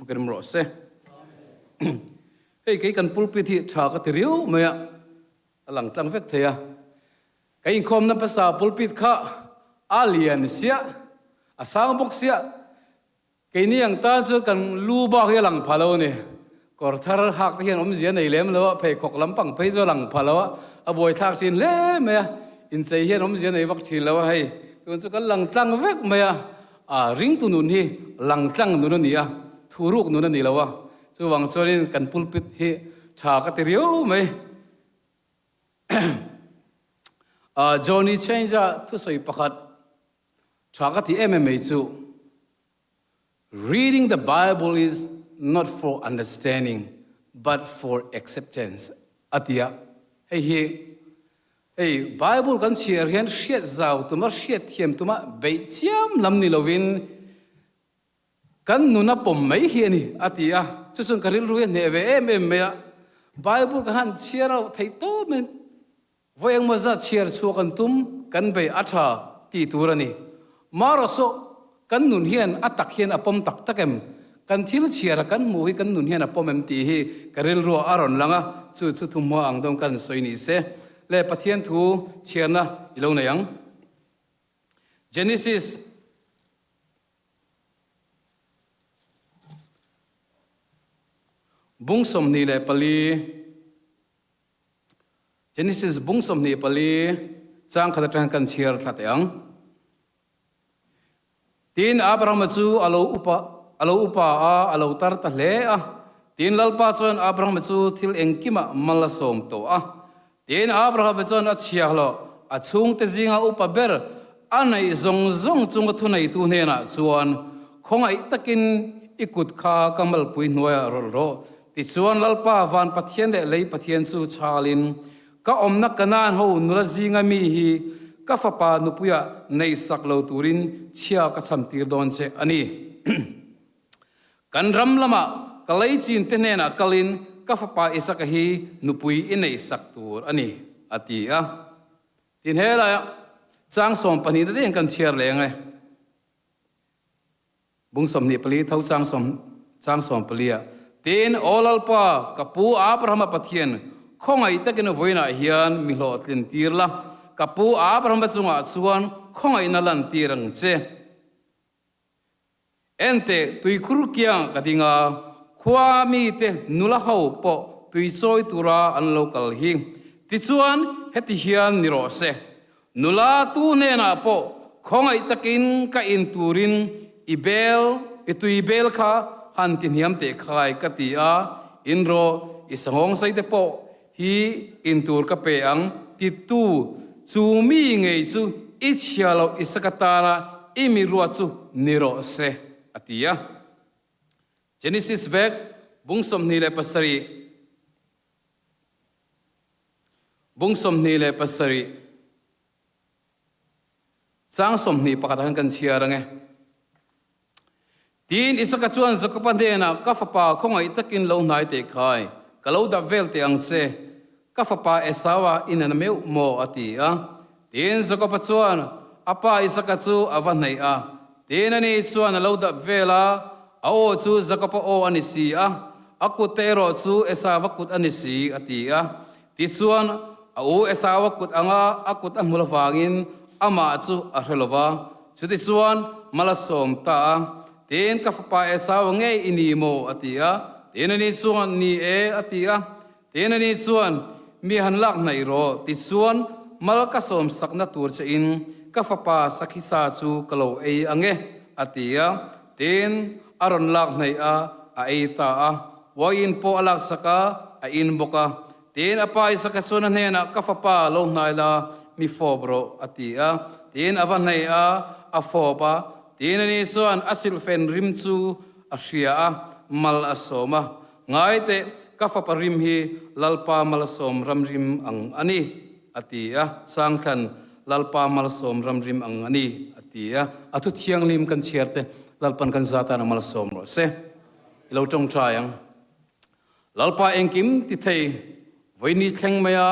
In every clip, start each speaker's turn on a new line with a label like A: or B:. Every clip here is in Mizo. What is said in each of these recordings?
A: fakin awm rawh se. Hei kei kan pulpit hi tha ka ti riau mai a, a lang tlang vek thei a. Ka inkhawmna hmasa pulpit kha a lian sia, a sang bawk sia, Keini ang tan chuan kan lu bak hi a lang pha lo a ni. Kawr thar hak te hian awmzia nei lem lo a, pheikhawk lampang phei chu a lang pha lo a, a buaithlak thin hle mai a, inchei hian awmzia nei vak thin lo a hei. Tun chu kan lang tlang vek mai a, a ringtu nun hi lang tlang nun a ni a, thuruk nun a ni lo a, chuvang chuanin kan pulpit hi tha ka ti riau mai. Johnny Change-a thusawi pakhat Tha ka ti em em mai chu, Reading the Bible is not for understanding but for acceptance a ti a. Hei hi hei Bible kan chhiar hian hriat zau tuma hriat thiam tuma beih chiam lam ni lovin kan nun a pawm mai hi a ni a ti a. Chu chuan ka rilru hi a hneh ve em em mai a. Bible ka han chhiar a theih tawp mai. Vawi engmaw zat chhiar chhuak an tum, kan bei a tha tih tur a ni. Marawhsawh, kan nun hian a tak hian a pawm tak tak em? Kan thil chhiar a kan hmuh hi kan nun hian a pawm em tih hi ka rilruah a rawn lang a, chu chu thuhma ang dawn kan sawi ni se. Le Pathian thu chhiarna i lo nei ang. Genesis. Bung 24. Genesis bung 24 chang khat atang kan chhiar thla teh ang. Tin, Abrahama chu a lo upa a lo upa a, a lo tar ta hle a. Tin, Lalpa chuan Abrahama chu thil engkimah mal a sawm tawh a. Tin, Abrahama chuan a chhiahhlawh a chhungte zinga upa ber a neih zawng zawng chunga thuneitu hnenah chuan, Khawngaih takin i kut kha ka malpui hnuaiah rawlh rawh, Tichuan Lalpa van Pathian leh lei Pathian chu chhalin, Ka awmna Kanaan ho nula zinga mi hi ka fapa nupuiah neihsak lo turin chhia ka chhamtir dawn che a ni. Kan ram lamah ka lei chin te hnenah kalin ka fapa Isaka hi nupui i neihsak tur a ni, a ti a. Tin helaiah chang 12 na deuhin kan chhiar leng e. Bung 24 tho chang sawm chang 14 ah, Tin, Aw Lalpa, ka pu Abrahama Pathian, khawngaih takin vawiinah hian mi hlawhtlin tir la, ka pu Abrahama chungah chuan khawngaihna lan tir ang che. Enteh, tuikhur kiang ka ding a, khua mite nula ho pawh tui chawi tura an lo kal hi. Tichuan, heti hian ni rawh se. Nula tu hnenah pawh khawngaih takin ka in turin i bel, i tui bel kha han ti hniam teh khai ka ti a, in rawh, i sanghawng sei te pawh hi in tur ka pe ang ti tu chu mi ngei chu i chhia loh i saka tana i mi ruat chu ni rawh se, a ti a. Genesis vek bung 27. Bung 27 chang 21 ah khan kan chhiar ang e. Tiin Isaka chuan Jakoba hnenah, Ka fapa khawngaih takin lo hnai teh khai, ka lo dap vel teh ang che, ka fapa Esaua i nana meuh maw? a ti a. Tiin Jakoba chuan a pa Isaka chu a va hnaih a. Tiin ani chuan a lo dap vel a, a aw chu Jakoba aw a ni si a, a kutte erawh chu Esauva kut a ni si, a ti a. Tichuan, a u Esauva kut anga a kut a hmul avangin amah chu a hre lo va. Chutichuan, mal a sawm ta a, Tiin ka fapa Esauva ngei i ni maw? a ti a. Tiin ani chuan, Ni e, a ti a. Tiin ani chuan, Mi han lak hnaih rawh, tichuan mal ka sawm sakna tur che in ka fapa Sakhisa chu ka lo ei ang e, a ti a. Tiin a rawn lak hnaih a, a ei ta a. Uaiin pawh a laksak a, a in bawk a. Tiin a pa Isaka chuan a hnenah, Ka fapa, lo hnai la, mi fawp rawh, a ti a. Tiin a va hnaih a, a fawp a. Tiin ani chuan a silhfen rim chu a hria a, mal a sawm a. Ngai teh, ka fapa rim hi Lalpa malsawm ram rim ang a ni, a ti a. Sangthlan, Lalpa malsawm ram rim ang a ni, a ti a. A thu thianghlim kan chhiar te, Lalpan kan za tan a malsawm rawh se. I lo tawngtai ang. Lalpa engkim ti thei, vawiini thleng mai a,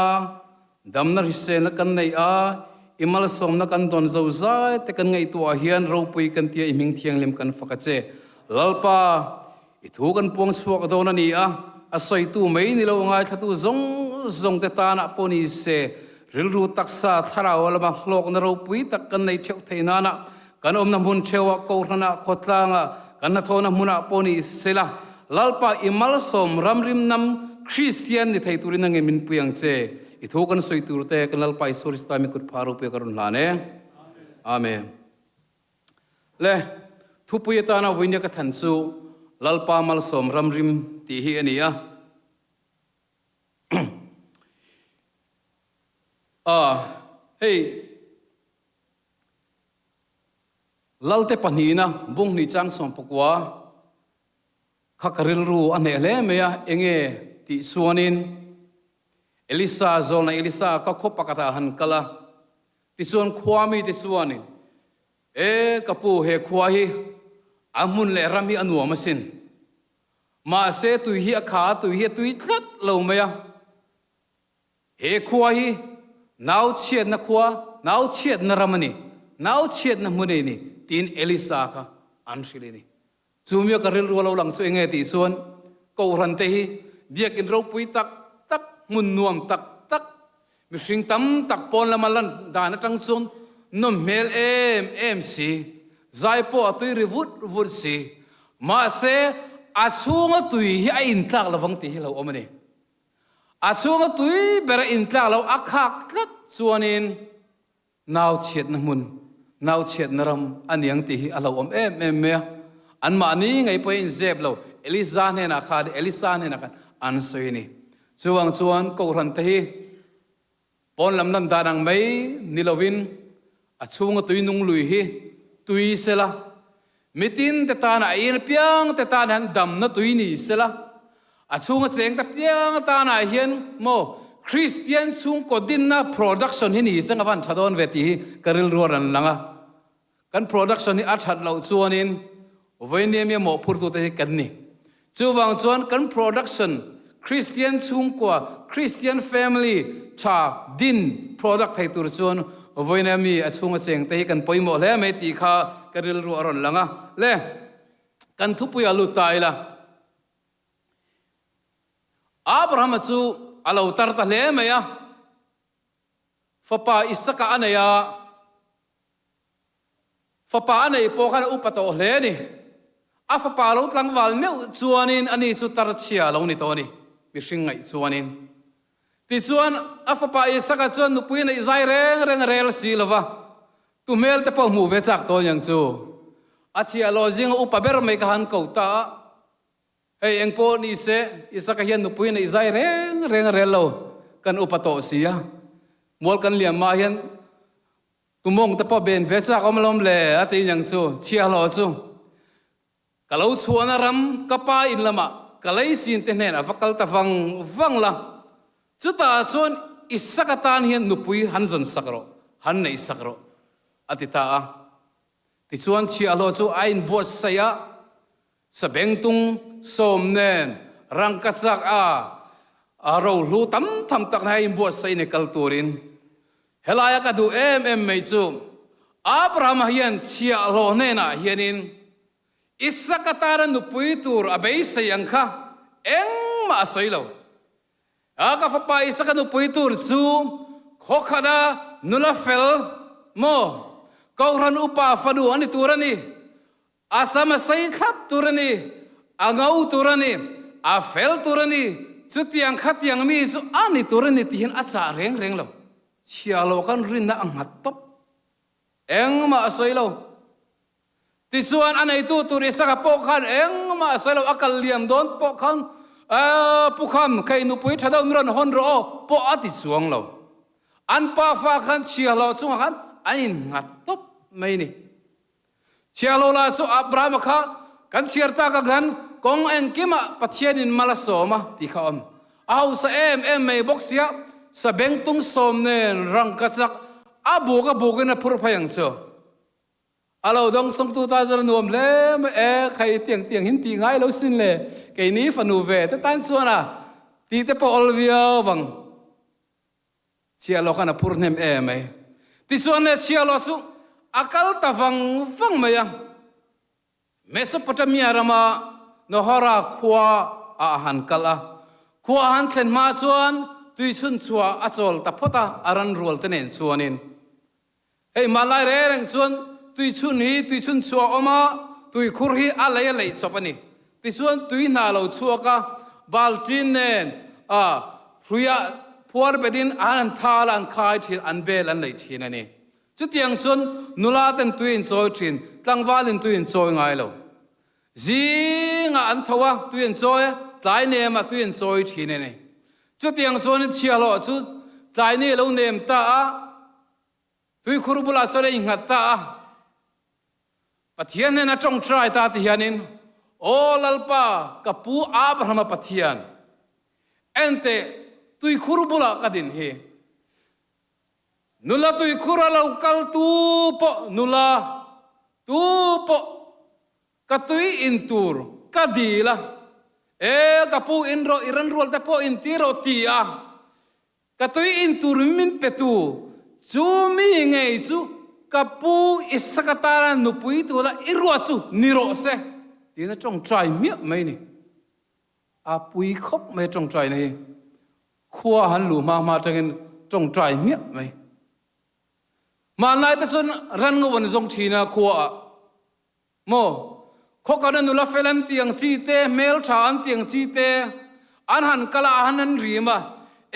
A: damna hriselna kan neih a, i malsawmna kan dawn zo zai te kan ngaihtuah hian ropui kan tia i hming thianghlim kan fak a che. Lalpa. I thu kan puang chhuak dawn a ni a, a sawitu mai ni lo ngaithlatu zawng zawng te tanah pawh ni se, rilru taksa thlarau lama hlawkna ropui tak kan nei theuh thei nana kan awmna hmun theuhah Kohhranah khawtlangah kan hnathawhna hmunah pawh ni sela, Lalpa i malsawm ramrim nam Kristian ni thei turin a nge min pui ang che. I thu kan sawi tur te kan Lalpa Isua Krista mi kut phah ropui a ka rawn hlan e. Amen. Le, thupui atana vawinia ka than chu Lalpa malsawm ramrim tih hi a ni a. A, hei Lalte pahnihna bunghnih chang 19 kha ka rilru a hneh hle mai a, enge tih chuanin Elisa zawlna Elisa kha khaw pakhatah han kal a, Tichuan khua mite chuanin, E ka pu, he khua hi a hmun leh ram hi a nuam asin. Mahse tui hi a kha a, tui hi a tui tlat lo mai a. He khua hi nau chhiatna khua, nau chhiatna ram a ni, nau chhiatna hmun a ni, tiin Elisa kha an hrilh a ni. Chu mia ka rilru a lo lang chu enge tih chuan Kohhran te hi biakin ropui tak tak, hmun nuam tak tak, mihring tam tak pawn lama lan dan atang chuan nawm hmel em em si, zai pawh a tui ri vut vut si, mahse a chhunga tui hi a intlak lovang tih hi lo awm a ni. A chhunga tui ber a intlak lo a khak tlat chuanin Nau chhiatna hmun, nau chhiatna ram a niang tih hi a hlauhawm em em mai a. Anmahni ngei pawhin inzep lo, Elisa hnenah khan, Elisa hnenah khan an sawi a ni. Chuvang chuan Kohhran te hi pawn lam lan dan ang mai ni lovin a chhunga tui nung lui hi tui sela, Mitin te tana a in apiang te tan hian damna tui ni sela, a chhunga cheng te piang atanah hian maw Kristian chhungkaw dinna production hi ni seng a van tha dawn ve tih hi ka rilru a rawn lang a. Kan production hi a that loh chuanin vawinia mawhphurtute hi kan ni. Chuvang chuan kan production Kristian chhungkua, Kristian family tha din product thei tur chuan vawiina mi a chhunga cheng te hi kan pawimawh hle mai tih kha ka rilru a rawn lang a. Le, kan thupui a lut ta ila. Abrahama chu a lo tar ta hle mai a, fapa Isaka a nei a, Fapa a neih pawh khan a upa tawh hle a ni. A fapa lo tlangval meuh chuanin ani chu tar chhia a lo ni tawh a ni, mihring ngaih chuanin. Tichuan, a fapa Isaka chuan nupui a neih zai reng reng a rel si lo va, tu hmel te pawh hmuh ve chak tawh aniang chu. A chhia lo zinga upa ber mai ka han ko ta a, Hei eng pawh ni se, Isaka hian nupui neih zai reng reng a rel lo, kan upa tawh si a. Mual kan liam mah hian Tumawng te pawh ben ve chak awm alawm le a ti niang chu, chhiahhlawh chu. Ka lo chhuahna ram ka pa in lamah ka lei chin te hnenah va kal ta vang vang la, chutah chuan Isaka tan hian nupui han zawn sak rawh, han neih sak rawh a ti ta a. Tichuan chhiahhlawh chu a inbuatsaih a, Sabengtung sawm nen rangkachak a a rohlu tam tham tak na inbuatsaih ni kal turin helaia ka duh em em mai chu Abrahama hian chhiahhlawh hnenah hianin Isaka tana nupui tur a beisei ang kha engmah a sawi lo. A ka fapa Isaka nupui tur chu khawkhata nula fel maw Kohhran upa fanu a ni tur a ni. A sam a sei thlap tur a ni, a ngo tur a ni, a fel tur a ni, chutiang khatiang mi chu a ni tur a ni tih hian a chah reng reng lo. Chhia lo kan rinna a nghat tawp. Engmah a sawi lo. Tichuan a neitu tur Isaka pawh khan engmah a sawi lo, a kal liam dawn pawh khan, Aa, Pu Kham, kei nupui tha deuh mi rawn hawn rawh aw, pawh a ti chuang lo. An pafa khan chhiahhlawh chungah khan an innghat tawp mai a ni. Chhiahlo lah chu Abrahama kha kan chhiar tak ang khan kawng engkimah Pathianin mal a sawm a tih kha a awm. A hausa em em mai bawk sia, sabengtung sawm nen rangkachak a buk a bukin a phur phei ang chu. A lo dawng sawmtu tan chuan a nuam hle mai e, khai tiang tiang hin tih ngai lo sin le, keini fanu ve te tan chuan a tih te pawh awl viau vang. Chhiahhlawh khan a phur hnem em mai. Tichuan le chhiahhlawh chu a kal ta vang vang mai a. Mesopotamia rama Nahora khua ah a han kal a. Khua a han thlen hma chuan tuichhun chhuah a chawl ta phawt a, a ran rual te nen chuanin. Hei hmanlai reng reng chuan tuichhun hi tuichhun chhuah a awm a, tuikhur hi a lei a leih chawp a ni. Tichuan tui hna lo chhuak a, baltin nen a hruiah phuar betin an han thal a, an khai thin, an bel an leih thin a ni. Chutiang chuan nula ten tui an chawi thin, tlangval in tui an chawi ngai lo. Zingah an tho a, tui an chawi a, tlai nemah tui an chawi thin a ni. Chutiang chuan chhiahhlawh chu tlai ni a lo nem ta a, Tuikhur bulah chuan a innghat ta a, Pathian hnena tawngtai ta ti hianin, Aw Lalpa, ka pu Abrahama Pathian, enteh tuikhur bulah ka din hi. Nula tuikhur a lo kal tu pawh nula tu pawh ka tui in tur ka dil a, e ka pu in rawh i ranrual te pawh in ti rawh ti a, Ka tui in tur min petu chu mi ngei chu ka pu Isaka tana nupui tura i ruat chu ni rawh se tiin a tawngtai hmiah mai ni. A pui khawp mai a tawngtaina hi. Khua han luh hma hma atangin tawngtai hmiah mai. Hmanlai te chuan ran ngo an zawng thin a khua ah. Maw? Khawkana nula fel an ti ang chi te, hmeltha an ti ang chi te, an han kal a, an han rim a,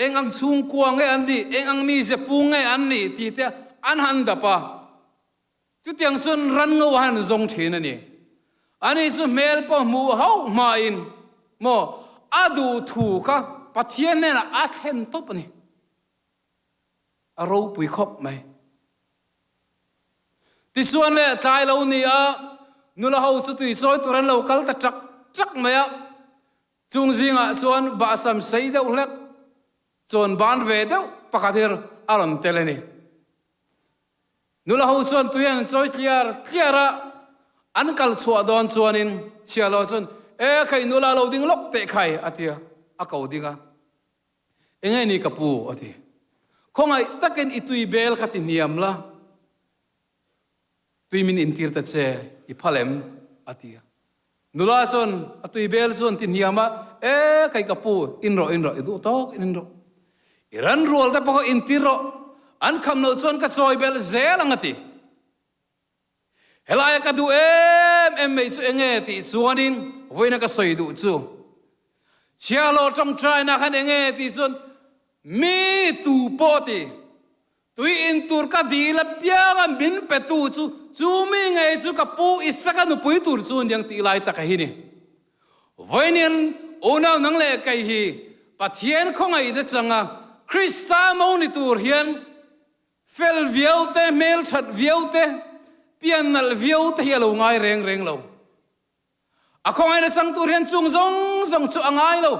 A: eng ang chhungkua nge an nih, eng ang mize pung nge an nih tih te an han dap a. Chutiang chuan ran ngo a han zawng thin a ni. Ani chu hmel pawh hmuh hauh hmain, maw, a duh thu kha Pathian hnenah a thlen tawp a ni. A ropui khawp mai. Tichuan le tlai lo ni a, nula ho chu tui chawi tur an lo kal ta chak chak mai a. Chung zingah chuan bahsam sei deuh hlek chuan ban ve deuh pakhat hi a rawn tel a ni. Nula ho chuan tui an chawi tliar tliar a, an kal chhuah dawn chuanin chhiahhlawh chuan, E khai nula lo ding lawk teh khai a ti a, a ko ding a. Enge ni ka pu? a ti. Khawngaih takin i tui bel kha ti hniam la, tui min intir ta che, i phal em? a ti a. Nula chuan a tui bel chu an ti hniam a, E kai ka pu, in rawh, in rawh, i duh tawk in in rawh. I ran rual te pawh kha intir rawh, an kham loh chuan ka chawi belh zel ang a ti. Helaia ka duh em em mai chu enge tih chuanin vawiina ka sawi duh chu chhiahhlawh tawngtaina khan enge tih chuan mi tu pawh ti tui in tur ka dil apianga min petu chu chu mi ngei chu ka pu Isaka nupui tur chu aniang tih lai taka hi ni. Vawiin unau nang leh kei hi Pathian khawngaihna changa Krista mo ni tur hian Fel viau te, hmel that viau te, pian nalh viau te hi a lo ngai reng reng lo. A khawngaihna chang tur hian chung zawng zawng chu a ngai lo.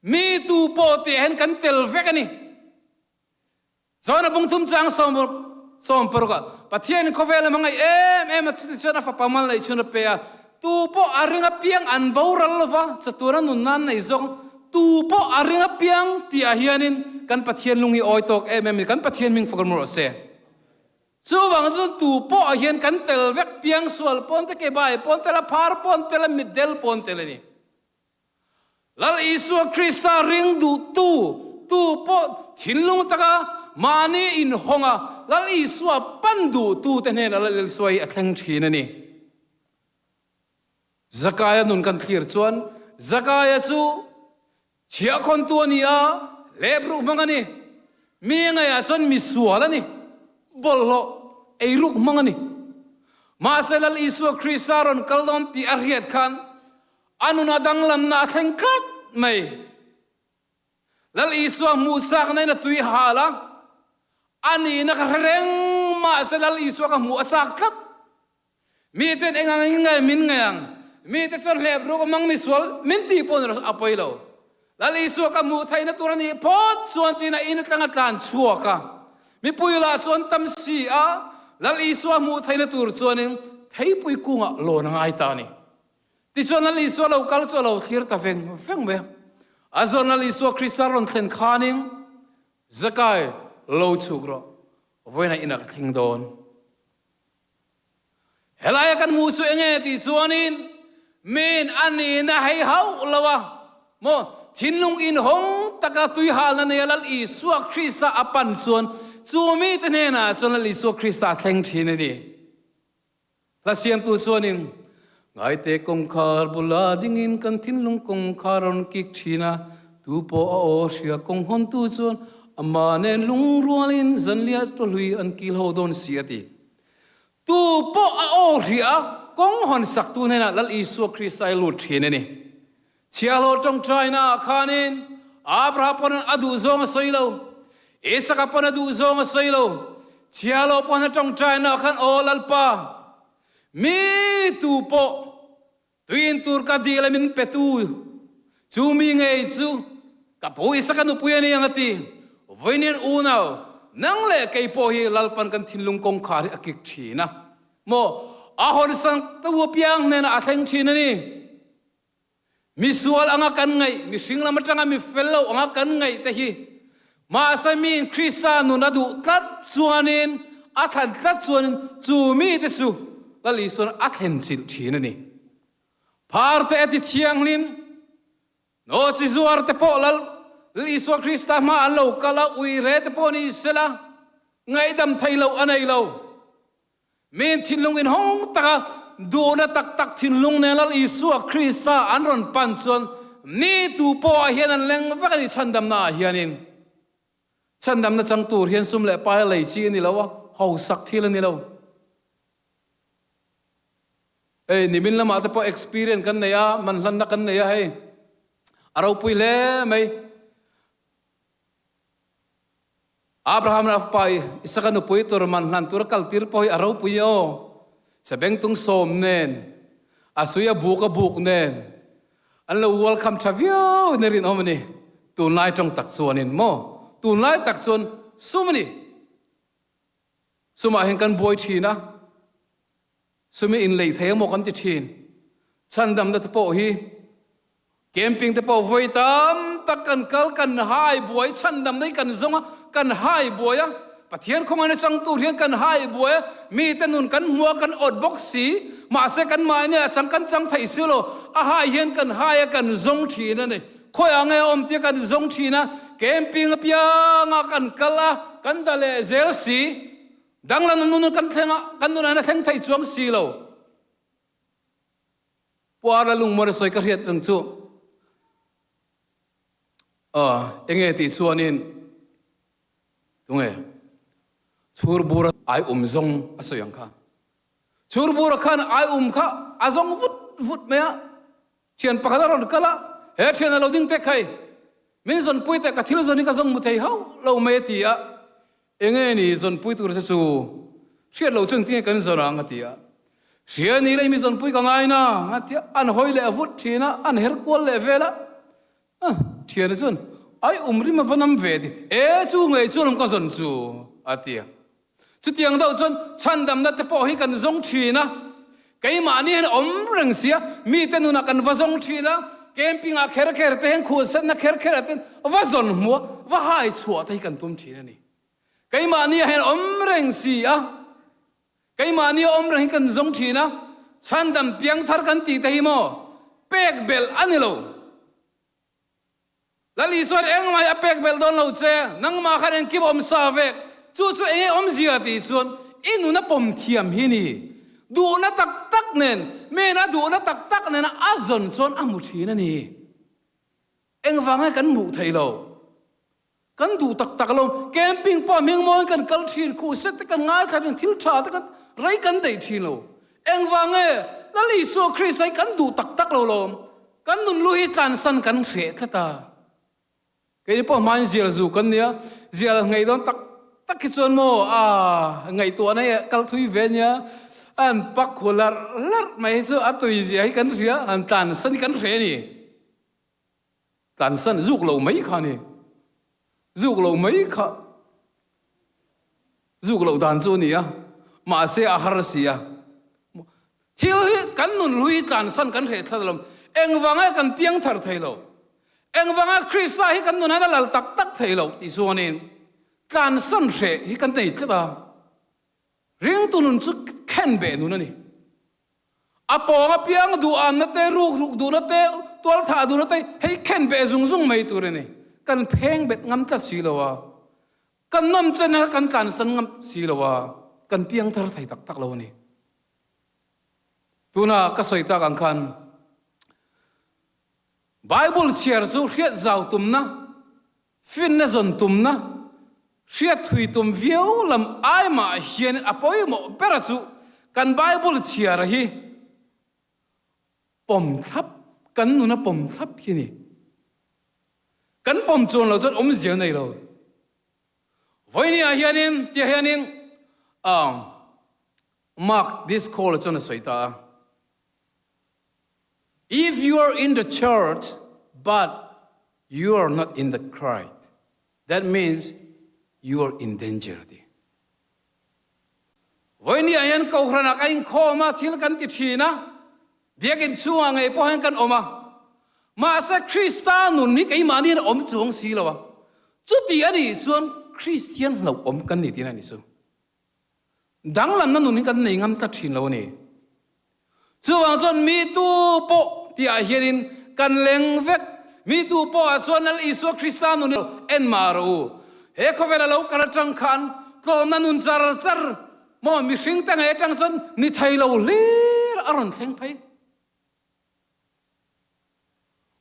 A: Mi tu pawh tih ah hian kan tel vek a ni. John a bungthum chang 16 ah Pathianin khawvel a hmangaih em em a, chutichuan a fapa mal neih chhun a pe a, Tu pawh a ring apiang an boral lova, chatuana nunna an nei zawk. Tu pawh a ring apiang tih ah hianin kan Pathian lung hi awi tawk em em ni, kan Pathian hming fak rawh se. Chuvang chuan tu pawh ah hian kan tel vek, piangsual pawn te, kebai pawn tel a, phar pawn tel a, mitdel pawn tel a ni. Lal Isua Krista ring duhtu tu pawh thinlung taka mahni inhawnga Lal Isua pan duhtute hnenah Lal Isua hi a thleng thin a ni. Zakaia nun kan thlir chuan Zakaia chu chhiahkhawntu a ni a, hlep ruh hmang a ni. Mi ngaiah chuan mi sual a ni, bawlhhlawh eiruk hmang a ni. Mahse Lal Isua Krista rawn kal dawn tih a hriat khan A nuna danglamna a thleng tlat mai. Lal Isua hmuh chakna in a tui hal a, a nihna ka hre reng mahse Lal Isua ka hmuh a chak tlat. Miten eng ang in nge min ngai ang? Mite chuan hlep ruk a mang misual min tih pawh ni rawh a pawi lo. Lal Isua ka hmuh theihna tur a nih phawt chuan tiin a in atang a tlan chhuak a. Mipui lah chu an tam si a, Lal Isua hmuh theihna tur chuanin theipui kungah lawn a ngai ta a ni. Tichuan Lal Isua lo kal chu a lo thlir ta veng veng mai a. A zawn Lal Isua Krista rawn thlen khanin, Zakai, lo chhuk rawh, vawiinah inah ka thleng dawn. Helaia kan hmuh chu enge tih chuanin, Min a nihna hei hauh lo a maw? Thinlung inhawng taka tuihalna neia Lal Isua Krista a pan chuan chu mite hnenah chuan Lal Isua Krista a thleng thin a ni. Hla siamtu chuanin, Ngaite kawngkhar bula dingin kan thinlung kawngkhar a rawn kik thin a, tu pawh a aw hria kawng hawntu chuan amah nen lungrualin zanliah tawhlui an kil ho dawn si a ti. Tu pawh a aw hria kawng hawn saktu hnenah Lal Isua Krista i lut thin a ni. Chhiahhlawh tawngtaina ah khanin Abraham pawn a duh zawng a sawi lo, Isaka pawn a duh zawng a sawi lo. Chhiahhlawh pawn a tawngtaina ah khan Aw Lalpa, mi tu pawh Tuin tur ka dil a min petu chu mi ngei chu ka pu Isaka nupui a ni ang a ti. Vawiin unau, nang leh kei pawh hi Lalpan kan thinlung kawngkhar hi a kik thin a maw? A hawnsak tu apiang hnenah a thleng thin a ni. Misual anga kan ngaih, mihring lam atanga mi fel lo anga kan ngaih te hi mahse miin Krista nun a duh tlat chuanin, a thlan tlat chuanin chu mite chu Lal Isuan a thlen chilh thin a ni. Phar te a ti thianghlim, nawchi zuar te pawh Lal Isua Krista hma an lo kal a, ui re te pawh ni sela, ngaihdam thei loh a nei lo. Min thinlung inhawng taka duhna tak tak thinlung nen Lal Isua Krista an rawn pan chuan mi tu pawhah hian an leng vek a ni chhandamna ah hianin. Chhandamna chang tur hian sum leh pai a lei chi a ni lo a, hausak thil a ni lo. Hei nimin lamah te pawh experience kan nei a, manhlanna kan nei a hei. A ropui hle mai. Abraham a fapa Isaka nupui tur man hlan tur a kal tir pawh hi a ropui aw. Sabengtung sawm nen, a sui a buk a buk nen, an lo welcome tha viau in a rinawm a ni. Tunlai tawng tak chuanin maw? Tunlai tak chuan sum a ni. Sumah hian kan buai thin a. Sumi inlei thei emaw kan ti thin. Chhandamna te pawh hi camping te pawh vawi tam tak kan kal kan hai buai chhandamna hi kan zawng a, kan hai buai a, Pathian khawngaihna chang tur hian kan hai buai a, mite nun kan hmu a kan awt bawk si, mahse kan mahni a chang kan chang thei si lo, a hai hian kan hai a kan zawng thin a ni. Khawiah nge a awm tia kan zawng thin a, camping apianga kan kal a, kan da leh zel si. Danglam nun kan thleng a, kan nunah hian a thleng thei chuang si lo. Pu Arla lungmuar a sawi ka hriat reng chu aw enge tih chuanin tunge chhurbura ai um zawng a sawi ang kha. Chhurbura khan ai um kha a zawng vut vut mai a, thian pakhat a rawn kal a, he thian a lo ding tek hei, min zawnpui teh ka thil zawn hi ka zawng mu thei hauh lo mai a ti a, Enge ni zawnpui tur te chu hriat loh chu engtinge kan zawn ang a ti a. Hria ni leh mi zawnpui ka ngai na a ti a, an hawi leh vut thin a, an her kual leh vel a. Thiana chuan ai um rim a va nam ve ti, e chu ngei chuan awm ka zawn chu a ti a. Chutiang deuh chuan chhandamna te pawh hi kan zawng thin a, keimahni hian awm reng sia, mite nunah kan va zawng thin a, camping ah kher kher te hian khuhsenna kher kher ah te va zawn hmuh a, va hai chhuah te hi kan tum thin a ni. Keimahni ah hian awm reng si a, keimahni a awm reng hi kan zawng thin a, chhandam piangthar kan tih te hi maw pek belh a ni lo. Lal Isuan engmah hi a pek belh dawn lo che, nangmah khan engkim awm sa vek, chu chu enge awmzia tih chuan i nun a pawm thiam hi ni. Duhna tak tak nen, men a duhna tak tak nena a zawn chuan a hmu thin a ni. Engvanga kan hmuh thei lo? Kan duh tak tak lo. Camping pawh hming mawiin kan kal thin, khuhset te kan ngaithla thin, thil tha te kan rei kan daih thin lo. Engvang nge Lal Isua Krista hi kan duh tak tak lo lawm? Kan nun lu hi tlansan kan hreh tlat a. Keini pawh hmain zial zu kan nia, zial ngei dawn tak tak hi chuan maw a ngaihtuahna hi kal thui ve nia, an pak hu larh larh mai hi chu a tui zia hi kan hria, han tlansan hi kan hreh a ni. Tlansan zuk lo mai kha a ni. Zuk lo mai kha zuk loh dan chu a ni a, mahse a har si a. Thil hi kan nun hlui tlansan kan hreh thlat alawm. Engvanga kan piang thar thei lo? Engvanga Krista hi kan nun hian a lal tak tak thei lo tih chuanin tlansan hreh hi kan nei tlat a. Ringtu nun chu khenbeh nun a ni. A pawng apiang duhamna te, ruk ruk duhna te, tual thah duhna te hei khen beh zung zung mai tur a ni. Kan pheng bet ngam tlat si lo a, kan nawm chen kha kan tlansan ngam si lo a, kan piang thar thei tak tak lo a ni. Tuna ka sawi tak ang khan Bible chhiar chu hriat zau tumna, finna zawn tumna, hriat thui tum viau lam ai mah hian a pawimawh bera chu kan Bible chhiar hi pawm thlap, kan nuna pawm thlap hi a ni. Kan pawm chuan lo chuan awmzia nei lo. Vawinia hianin tia hianin Mark Driscoll chuan a sawi ta a. If you are in the church but you are not in the Christ, that means you are in danger a ti. Vawinia hian Kohhranah ka inkhawm a, thil kan ti thin a, biakinn chhungah ngei pawh hian kan awm a, mahse Krista nun hi keimahni hian a awm chuang si lo a, chuti a nih chuan Kristian hlauhawm kan ni tihna a ni chu. Danglamna nun hi kan nei ngam tlat thin lo a ni. Chuvang chuan mi tu pawh tihah hianin kan leng vek. Mi tu pawhah chuan Lal Isua Krista nun hi en mah rawh u. He khawvela lo kal atang khan tlawmna nun char char maw mihring te ngei atang chuan ni thei lo hlir a rawn thleng phei.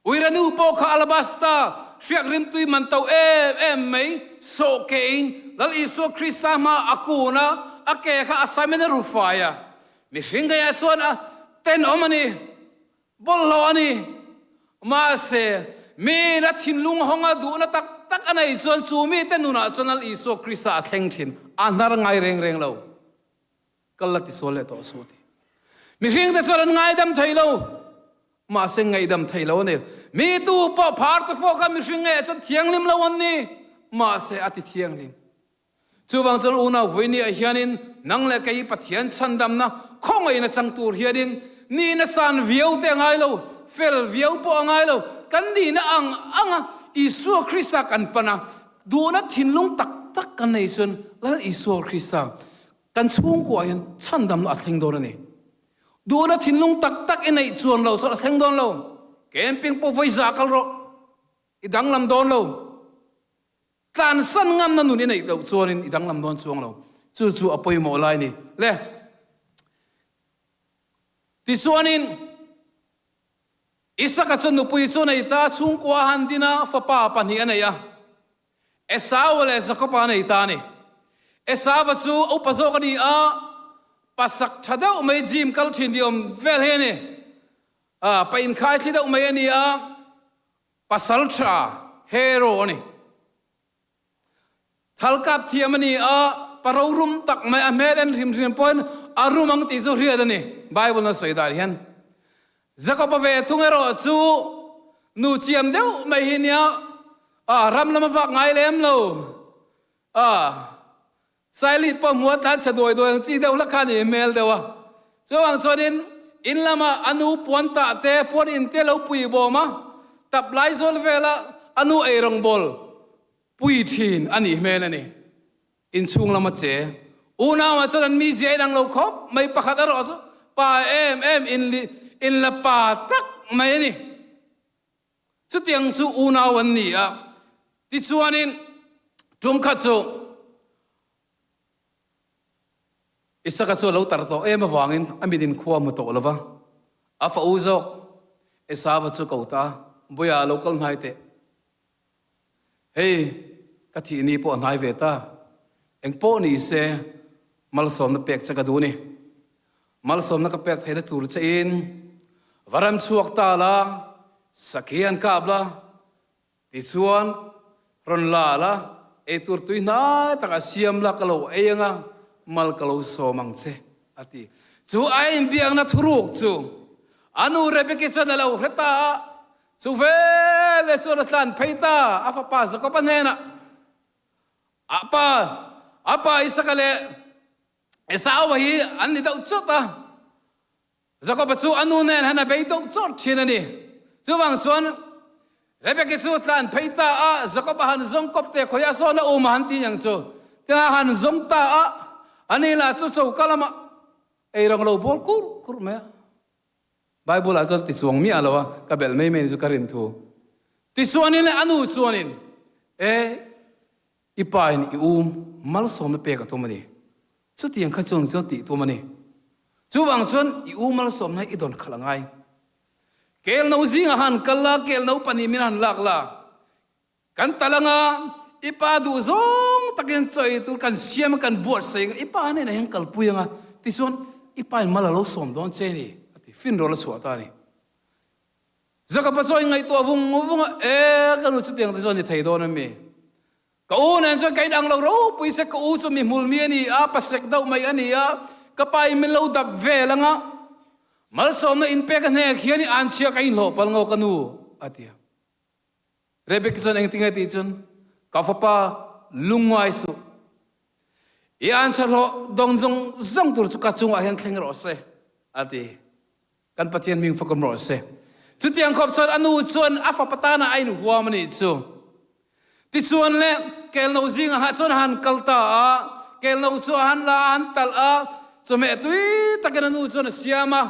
A: Uira nu pawh kha alabasta hriak rimtui man to em em mai sawh kein Lal Isua Krista hma a kun a, a ke kha a saimen a ru fai a. Mihring ngeiah chuan a tenawm a ni, bawlhhlawh a ni. Mahse, miin a thinlung hawnga duhna tak tak a nei chuan chu mite nunah chuan Lal Isua Krista a thleng thin, a hnar ngai reng reng lo. Kal la tisual leh tawh suh ti. Mihring te chuan an ngaidam thei lo. Mahse ngaihdam thei lo a ni. Mi tu pawh phar te pawh kha mihring ngeiah chuan thianghlim lo an ni. Mahse a ti thianghlim. Chuvang chuan unau Vuinia hianin nang leh kei Pathian chhandamna khawngaihna chang tur hianin nihna san viau te a ngai lo, fel viau pawh a ngai lo. Kan nihna ang anga Isua Krista kan pan a, duhna thinlung tak tak kan nei chuan Lal Isua Krista Kan chhungkuah hian chhandamna a thleng dawn a ni. Duhna thinlung tak tak i neih chuan lo chuan a thleng dawn lo. Camping pawh vawi za kal rawh, i danglam dawn lo. Tlansan ngamna nun i neih loh chuanin i danglam dawn chuang lo. Chu chu a pawimawh lai a ni. Le. Tichuanin Isaka chu nupui chu a nei ta, chhungkua a han din a, fapa pahnih a nei a. Esau leh Jakoba a nei ta a ni. Esauva chu a upa zawk a ni a, pasak tha deuh mai gym kal thin tih awm vel hi a ni. Pa inkhai thli deuh mai a ni a, pasal tha hero a ni. Thal kap thiam a ni a, pa rorum tak mai a hmel en hrim hrim pawhin a rum ang tih chu hriat a ni, Bible a sawi dan hian. Jakob-a ve thung erawh chu nu chiam deuh mai hi nia, a ram lam a vak ngai lem lo, a Sailit pawh hmu a tlan chhe duai duai ang chi deuh hlak kha a ni hmel deuh a. Chuvang chuanin in lama a nu puan tah te, puan in te lo pui bawm a, tap lai zawl vela a nu eirawngbawl pui thin a nih hmel a ni. Inchhung lama che unauah chuan an mizia a inang lo khawp mai, pakhat erawh chu pa em em inla pa tak mai a ni. Chutiang chu unau an ni a, tichuanin tum khat chu Isaka chu a lo tar tawh em avangin a mit in khua a hmu tawh lo va, a fa u zawk Esava chu ko ta, Buia a lo kal hnai teh. Hei, ka thih ni pawh a hnai ve ta. Eng pawh ni se malsawmna pek che ka duh ni. Malsawmna ka pek theihna tur che in va rem chhuak ta la, sakhi an kap la, tichuan rawn la la, eitur tui hnai takah siam la ka lo ei anga mal ka lo sawm ang che, a ti. Chu a inbiakna thuruk chu a nu Rebeki chuan a lo hre ta a, Chu veleh chuan a tlan phei ta, a fapa Jakob-a hnenah, A pa, a pa Isaka leh Esau-a hi an ni deuh chawt a, Jakob-a chu a nu nen han a bei deuh chawt thin a ni. Chuvang chuan Rebeki chu a tlan phei ta a, Jakob-a han zawng kawp teh khawiah sawn a um a han ti ang chu. Tin a han zawng ta a, ani lah chu choka lamah eirawng lo bawl kur kur mai a. Bible ah chuan ti chuang miah lo a, ka belh mai mai ni chu ka rin thu. Tichuanin leh a nu chuanin, E, i pa in i u malsawmna pek a tum a ni. Chutiang kha chuang chuan tih tum a ni. Chuvang chuan i u malsawmna hi i dawn khalh a ngai. Kel no zingah han kal la, kel no pahnih min han lak la. Kan tal anga i pa duh zawng takin chaw ei tur kan siam a, kan buatsaih anga i pa hnenah hian kalpui anga tichuan i pa in mal a lo sawm dawn che ni a ti finrawl a chhuah ta a ni. Jakob-a chuan ngaihtuah vung vung a, E ka nu chutiang te chuan ni thei dawn a mi? Ka u nen chuan ka inang lo ropui se ka u chu mi hmul mi a ni a, pasek deuh mai a ni a, ka pa in min lo dap vel anga malsawmna inpek a hnek hian i anchhia ka inhlawh pal ngaw ka nu a ti a. Rebekah chuan engtin nge tih chuan, Ka fapa, lungngai suh. I answer hlawh dawng zawng zawng tur chu ka chungah hian thleng rawh se, a ti. Kan Pathian hming fakawm rawh se. Chutiang khawp chuan a nu chuan a fapa tana a inhuam a nih chu. Tichuan le, kelno zingah ha chuan a han kal ta a, kelno chu a han la a, a han talh a, chawhmeh tui takin a nu chuan a siam a.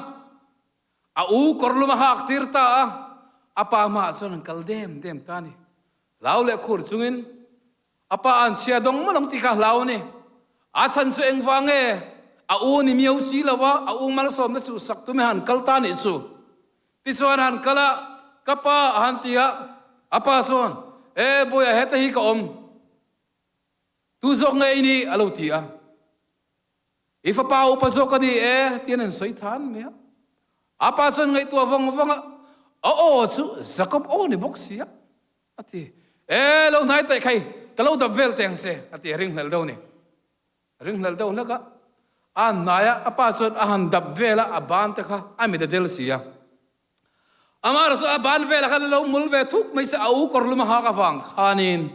A: A u kawrlum a hak tir ta a, a pa hmaah chuan an kal dem dem ta a ni. Hlau leh khur chungin a pa an chhia dawng mawlh ang tih kha hlau a ni. A chhan chu engvang nge? A u ni miau si lo a, a u malsawmna chu sak tum i han kal ta nih chu. Tichuan han kal a, Ka pa a han ti a, a pa chuan, E Bawiha heta hi ka awm. Tu zawk nge i nih? a lo ti a. I fapa upa zawk a ni e, tiin an sawi than mai a. A pa chuan ngaihtuah vawng vawng a, a aw chu Jakob aw ni bawk si a, a ti. E, lo hnai taih khai, ka lo dap vel teh ang che, a ti a ringhlel deuh a ni. A ringhlel deuh hlek a, a han hnai a, a pa chuan a han dap vel a, a ban te kha a mit a del si a. Amah chu a ban velah khan a lo mul ve thuk mai se a u kawrlum a hak avang khanin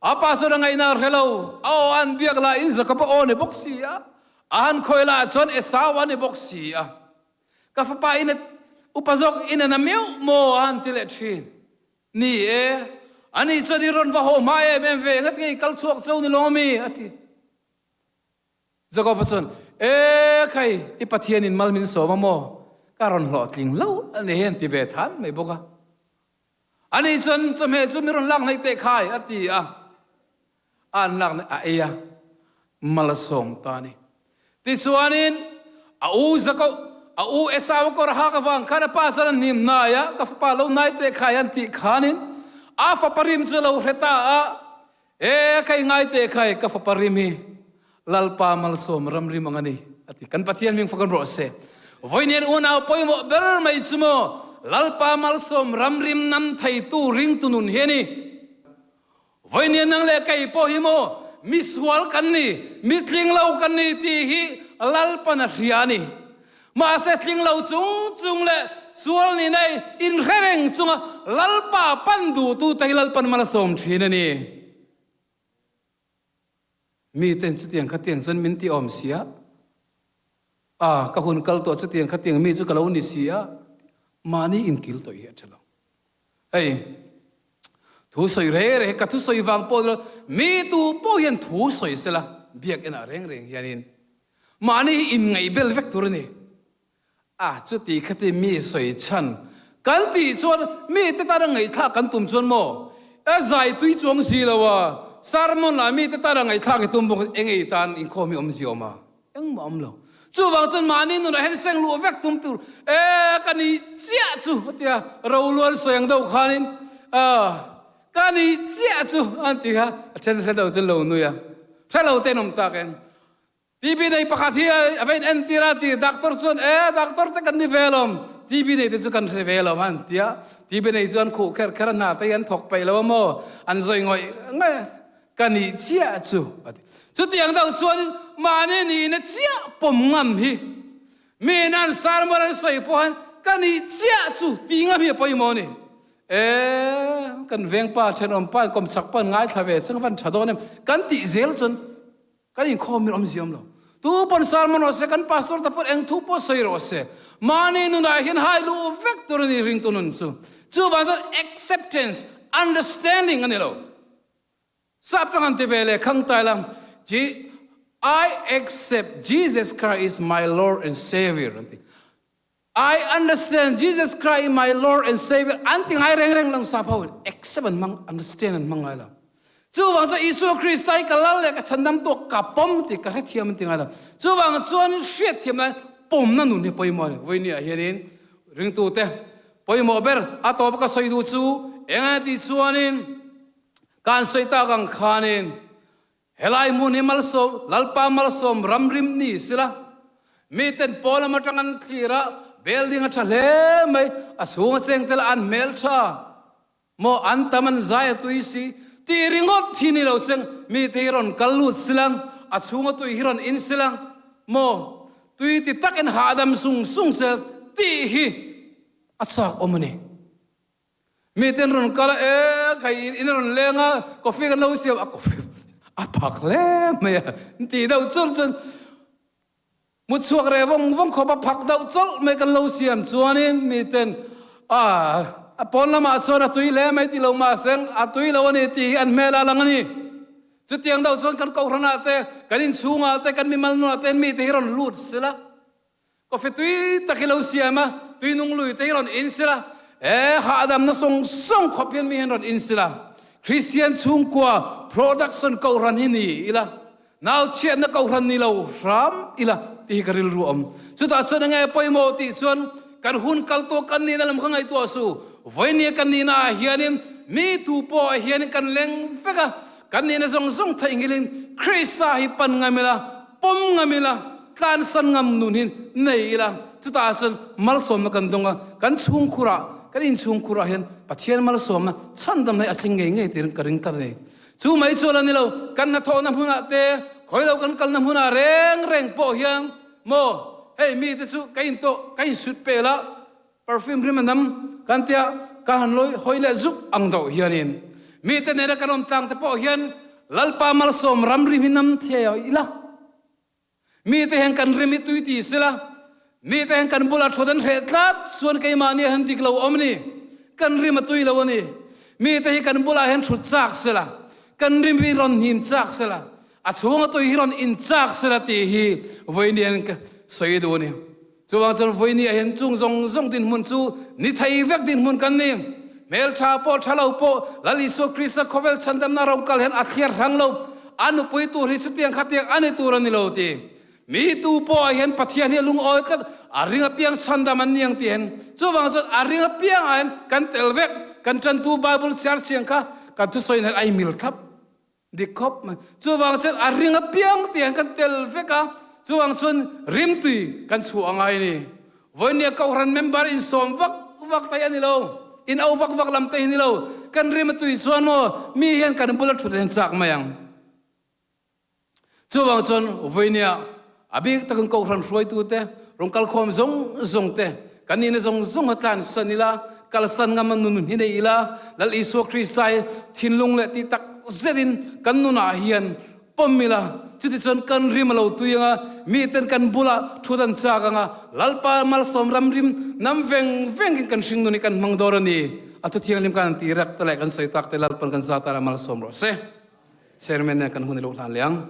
A: a pa chuan a ngaihna a hre lo. A aw an biak lah in Jakob a aw ni bawk si a, a han khawi lah chuan Esau a ni bawk si a. Ka fapa in upa zawk in a na meuh maw a han ti leh thin. Ni e, ani chuan i rawn va haw hma em em ve, engat nge i kal chhuak cho ni lawng ami? a ti. Jakob-a chuan, E khai, i Pathianin mal min sawm a maw? Ka rawn hlawhtling lo a ni hi an ti ve than mai bawk a. Ani chuan, Chawhmeh chu mi rawn lak hnaih teh khai, a ti a. A an lak hnaih a ei a, mal a sawm ta a ni. Tichuanin, a u Jakob, a u Esau-a kawr hak avang khan a pa chuan a hnim hnai a, Ka fapa lo hnai teh khai an tih khanin a fapa rim chu a lo hre ta a. E, ka i ngai teh khai, ka fapa rim hi Lalpa malsawm ram rim ang a ni, a ti. Kan Pathian hming fak an rawh se. Vawiin unau pawimawh ber mai chu maw, Lalpa malsawm ram rim nam theitu ringtu nun hi a ni. Vawiin nang leh kei pawh hi maw, mi sual kan ni, mi tling lo kan ni tih hi Lalpan a hria a ni. Mahse tling lo chung chung leh sual ni nei inhre reng chunga Lalpa pan duhtute hi Lalpan mal a sawm thin a ni. Miten chutiang khatiang chuan min ti awm si a, a ka hun kal tawh chutiang khatiang mi chu ka lo ni si a, mahni inkil tawh hi a tha lo. Hei, thu sawi reng reng hi ka thu sawi vang pawh ni lo, mi tu pawh hian thu sawi sela biakinn ah reng reng hianin Mahni hi inngaihbel vek tur a ni. A, chuti khati mi sawi chhan kan tih chuan mite tana ngaihthlak kan tum chuan maw? E, zai tui chuang si lo a, sermon lah mite tana ngaihthlak i tum bawk eng ei tan inkhawm hi awmzia awm a? Engmah awm lo. Chuvang chuan mahni nunah hian seng luh vek tum tur, e, ka nih chiah chu a tia, Roluan sawi ang deuh khanin, a, ka nih chiah chu an ti kha, a then hre deuh chu lo nui a, hre lo te an awm tak em? TB nei pakhat hi a va in entir a ti doctor chuan e doctor te kan ni ve alawm TB nei te chu kan hre ve alawm an ti a TB nei chu an khuh kher kher a hna te hi an thawk peih lo a maw an zawi ngawih ngawih ka nih chiah chu a ti chutiang deuh chuan mahni nihna chiah pawm ngam hi mi in an sermon an sawi pawh hian ka nih chiah chu tih ngam hi a pawimawh a ni e kan vengpa thenawm pa kawmchhak pa an ngaithla ve seng van tha dawn em kan tih zel chuan Kan inkhawm in awmzia awm lo. Tu pawn sermon rawh se, kan pastor te pawn eng thu pawh sawi rawh se, mahni nunah hian hai luh vek tur a ni ringtu nun chu. Chuvang chuan acceptance, understanding a ni lo. Sap tang han ti ve leh khang tai la, I accept Jesus Christ is my Lord and Savior an ti. I understand Jesus Christ my Lord and Savior an ti ngai reng reng lo sap ho in accept an hmang understand an hmang ngai lo. Chuvang chuan Isua Krista hi ka lal leh ka chhandam tu ka pawm ti ka hrethiam an ti ngai lo. Chuvang chuan hriatthiam nan pawmna nun hi pawimawh a ni. Vawinia hianin ringtute pawimawh ber a tawp ka sawi duh chu eng ti chuanin kan sawi tak ang khanin Helai hmun hi malsawm, Lalpa malsawm ramrim ni sila, miten pawl lam atang an thlir a, building a tha hle mai, a chhung a cheng tel a an hmel tha maw, an tam an zai a tui si tih ringawt hi ni lo seng, mite hi rawn kal lut silang, a chhung a tui hi rawn in silang maw, tui ti takin hahdam sung sung sel tih hi a chak awm a ni. Miten rawn kal a, e khai in rawn leng a, coffee kan lo siam a, coffee a phak hle mai a, tih deuh chulh chuan mut chhuak reh vawng vawng khawp a phak deuh chawlh mai kan lo siam chuanin miten a a pawn lamah chuan a tui hle mai ti lo mahse a tui lo a ni tih hi an hmel a lang a ni. Chutiang deuh chuan kan kohhranah te, kan inchhungah te, kan mimal nunah te mite hi rawn lut sila. Coffee tui tak hi lo siam a, tui nung lui te hi rawn in sila, e hahdamna sawng sawng khawp hian mi hian rawn in sila. Kristian chhungkua production kohhran hi ni ila, nau chhiatna kohhran ni lo hram ila tih hi ka rilru a awm. Chutah chuan enge pawimawh tih chuan kan hun kal tawh kan nihna lam kha ngaihtuah suh. Vawinia kan nihna ah hianin mi tu pawh ah hianin kan leng vek a, kan nihna zawng zawng theihnghilhin Krista hi pan ngam ila, pawm ngam ila, Tlansan ngam nun hi nei ila, chutah chuan malsawmna kan dawng a, kan chhungkhurah, kan inchhungkhurah hian Pathian malsawmna chhandamna hi a thleng ngei ngei tiin ka ring tlat a ni. Chu mai chuan a ni lo, kan hnathawhna hmunah te, khawi lo kan kalna hmunah reng reng pawh hian maw hei mite chu ka intawh, ka insut pel a, perfume rim a nam kan tia ka han lawi hawi leh zuk ang deuh hianin mite nena kan awm tlang te pawh hian Lalpa malsawm ramri hi nam thei ila. Mite hian kan rim hi tui ti sela, mite hian kan bulah thawt an hreh tlat chuan keimahni ah hian dik lo awm a ni, kan rim a tui lo a ni. Mite hi kan bulah hian thut chak sela, kan rim hi rawn hnim chak sela, a chhunga tui hi rawn in chak sela tih hi vawiin ka sawi duh a ni. Chuvang chuan vawiin ah hian chung zawng zawng dinhmun chu ni thei vek dinhmun kan ni. Hmeltha pawh tha lo pawh Lal Isua Krista khawvel chhandamna rawng kal hian a thliar hrang lo. A nupui tur hi chutiang khatiang a ni tur a ni lo ti. Mi tu pawh ah hian Pathian hi a lungawi tlat, a ring apiang chhandam an ni ang ti hian. Chuvang chuan a ring apiang ah hian kan tel vek, kan tantu Bible chhiar chiang kha kan thusawi hian a imil thlap. Dik khawp mai. Chuvang chuan a ring apiang te hian kan tel vek a, chuvang chuan rimtui kan chhuah a ngai a ni. Vawinia Kohhran member insawm vak vak te hi a ni lo, in au vak vak lam te hi a ni lo. Kan rim a tui chuan maw mi hian kan bula thut hian chak mai ang. Chuvang chuan vawinia a bik takin Kohhran hruaitute, rawn kalkhawm zawng zawng te, kan nihna zawng zawng a tlansan ila, kalsan ngam a nun hi nei ila, Lal Isua Krista hi thinlung leh tih tak zetin kan nunah hian pawm ila, chutichuan kan rim a lo tui anga, miten kan bulah thut an chak anga, Lalpa malsawm ram rim nam veng vengin kan hring nun hi kan hmang dawr a ni. A thuthianghlim kan han ti rek te leh kan sawi tak te Lalpan kan za tana malsawm rawh se. Chairman nen kan hun i lo hlan leh ang.